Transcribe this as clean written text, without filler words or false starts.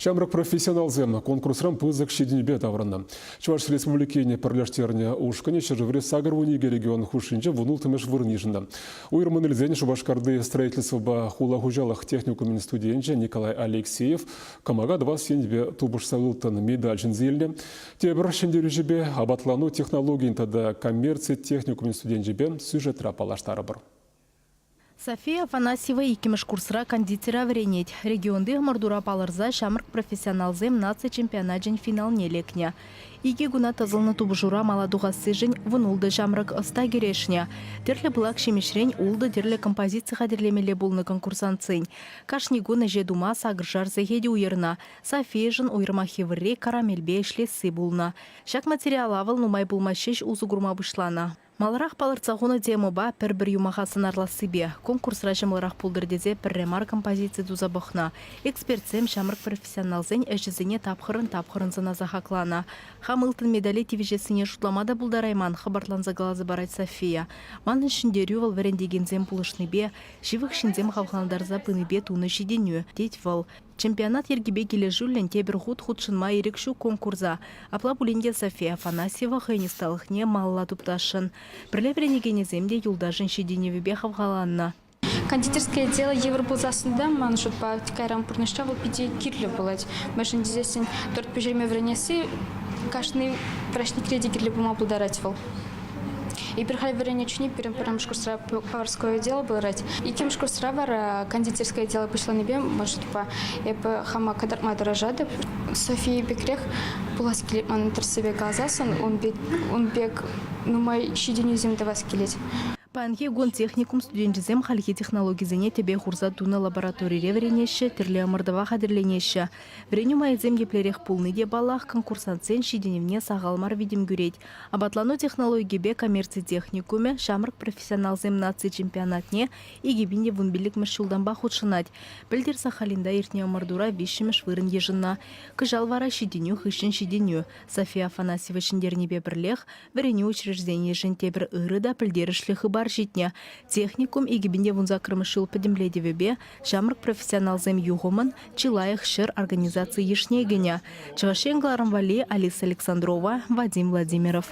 Ҫамрӑк профессионалсем конкурсран пысӑк ҫитӗнӳпе таврӑннӑ. Чӑваш Республикин пӗрлештернӗ ушкӑнӗ ҫӗршыври 82 регион хушшинче вунулттӑмӗш вырӑн йышӑннӑ. Уйрӑммӑн илсен Шупашкарти строительствӑпа хула хуҫалӑх техникумӗн студенчӗ Николай Алексеев кӑмака тӑвас енӗпе тупӑшса ылтӑн медаль ҫӗнсе илнӗ. Тепӗр ҫӗнтерӳҫӗпе апатлану технологийӗн тата коммерци техникумӗн студенчӗпе сюжетра паллаштарӑпӑр. София Афанасьева иккӗмӗш курсра кондитера вӗренет. Регионти ӑмӑртура палӑрса ҫамрӑк профессионалсем наци чемпионачӗн финалне лекнӗ. Икӗ куна тӑсӑлнӑ тупӑшура мала тухассишӗн вунултӑ ҫамрӑк ӑста кӗрешнӗ. Тӗрлӗ пылак ҫимӗҫрен ултӑ тӗрлӗ композици хатӗрлемелле пулнӑ конкурсантсен. Кашни кун ӗҫе тума сакӑршар сехет уйӑрнӑ. Софийӑшӑн уйрӑмах йывӑрри карамельпе ӗҫлесси пулнӑ. Ҫак материала вӑл нумай пулмасть ҫеҫ усӑ курма пуҫланӑ. Маларах палӑртса хунӑ темӑпа пӗр-пӗр юмаха сӑнарлассипе конкурсра ҫӑмӑлрах пултӑр тесе пӗрре мар композици туса пӑхнӑ. Экспертсем ҫамрӑк профессионалсен ӗҫӗсене тапхӑрӑн-тапхӑрӑн сӑнаса хакланӑ. Хам ылтӑн медале тивӗҫессине шутлама та пултарайман, хӑпартланса каласа парать София. Манӑн ҫӗнтерӳ вӑл вӗрентекенсем пулӑшнипе, ҫывӑх ҫынсем хавхалантарса пынипе тунӑ ҫитӗнӳ, тет вӑл. Чемпионат йӗркипе килӗшӳллӗн тепӗр хут хутшӑнма ирӗк ҫук конкурса. Апла пулин те София Афанасьева хӑйӗн ӑсталӑхне малалла туптасшӑн. Пӗрле вӗренекенӗсем те юлташӗн ҫитӗнӗвӗпе хавхаланнӑ. Кондитерское дело йывӑр пулсассӑн та, ман шутпа, кайран пурнӑҫра вӑл питӗ кирлӗ пулать. Мӗншӗн тесессӗн торт пӗҫерме вӗренесси кашни праҫникре те кирлӗ пулма пултарать вӑл. Эпир халь вӗреннӗ чухне пирӗн пӗрремӗш курсра поварское дело пырать. Иккӗмӗш курсра вара кондитерское дело пуҫланипе, ман шутпа, эпӗ хама кӑтартма тӑрӑшатӑп. София пекрех пулас килет манӑн тӗрӗссипе каласассӑн, ун пек, ун пек нумай ҫитӗнӳсем тӑвас килет. Паянхи кун техникум студенчӗсем хальхи технологисене тӗпе хурса тунӑ лабораторире вӗренеҫҫӗ, тӗрлӗ ӑмӑртӑва хатӗрленеҫҫӗ. Вӗренӳ майӗсем еплерех пулни те, паллах, конкурсантсен ҫитӗнӗвне сахал мар витӗм кӳрет. Апатлану технологийӗпе коммерци техникумӗ ҫамрӑк профессионалсем наци чемпионатне 2015 ҫултанпа хутшӑнать. Пӗлтӗр Сахалинта иртнӗ ӑмӑртура виҫҫӗмӗш вырӑн йышӑннӑ. Кӑҫал вара ҫитӗнӳ хыҫҫӑн ҫитӗнӳ. София Афанасьева ҫӗнтернипе пӗрлех вӗренӳ учрежденийӗшӗн тепӗр ырӑ та пӗлтерӗшлӗ хыпар ҫитнӗ. Техникум 2018 ҫул пӗтӗмлетӗвӗпе ҫамрӑк профессионалсем юхӑмӑн чи лайӑх ҫӗр организаци йышне кӗнӗ. Чӑваш Ен кӑларӑм валли Алиса Александрова, Вадим Владимиров.